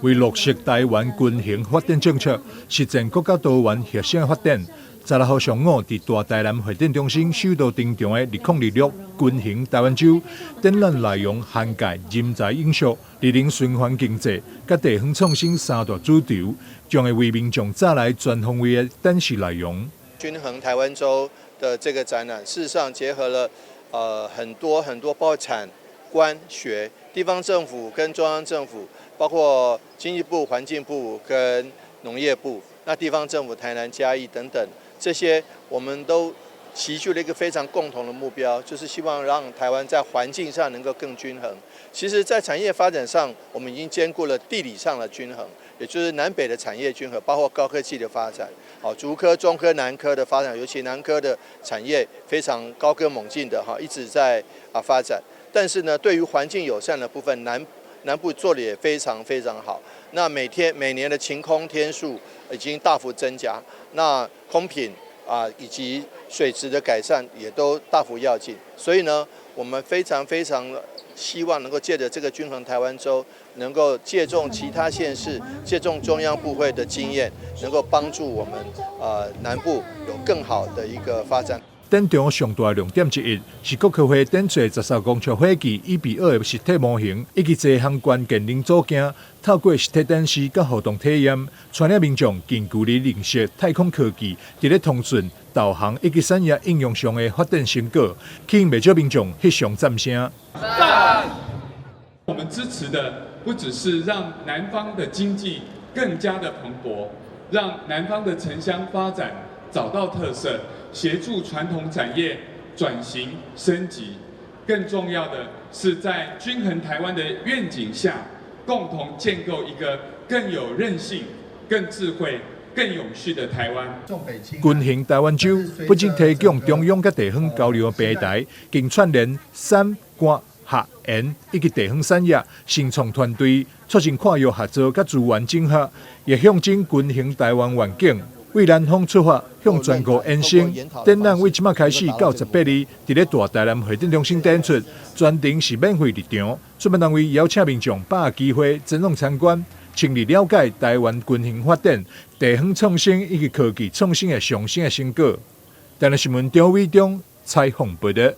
為落實臺灣均衡發展政策，實踐國家多元協商發展，16號上午佇大台南會展中心首度登場的2026均衡臺灣週展覽內容涵蓋人才永續、綠能循環經濟、佮地方創新三大主軸，將會為民眾帶來全方位的展示內容。均衡臺灣週的這個展覽，事實上結合了很多很多，包括產官學、地方政府跟中央政府，包括經濟部、環境部跟農業部，那地方政府台南、嘉義等等，這些我們都齊聚了一個非常共同的目標，就是希望讓台灣在環境上能夠更均衡。其實，在產業發展上，我們已經兼顧了地理上的均衡，也就是南北的產業均衡，包括高科技的發展，好，竹科、中科、南科的發展，尤其南科的產業非常高歌猛進的哈，一直在發展。但是呢，對於環境友善的部分，南部做得也非常非常好。那每天每年的晴空天數已經大幅增加，那空品以及水質的改善也都大幅躍進。所以呢，我們非常非常希望能夠借著這個均衡臺灣週，能夠借重其他縣市、借重中央部會的經驗，能夠幫助我們南部有更好的一個發展。展場上大亮點之一是國科會展出13公尺火炬1比2的實體模型，以及這項關鍵零組件，透過實體展示佮互動體驗，帶領民眾近距離認識太空科技佇咧通訊、導航以及產業應用上的發展成果，吸引袂少民眾翕相讚聲。我們支持的不只是讓南方的經濟更加的蓬勃，讓南方的城鄉發展找到特色，協助傳統產業轉型升級，更重要的是在均衡台灣的願景下，共同建構一個更有韌性、更智慧、更永續的台灣。均衡臺灣週不僅提供中央佮地方交流的平台，更串聯產官學研以及地方產業新創團隊，促進跨域合作佮資源整合，也象徵均衡臺灣願景。為南方出發，向全國延伸。展覽為這馬開始到18日，佇咧大台南會展中心展出，全程是免費入場。主辦單位邀請民眾把握機會前往參觀，深入了解臺灣均衡發展、地方創新以及科技創新的上新的成果。台南新聞張偉中採訪報導。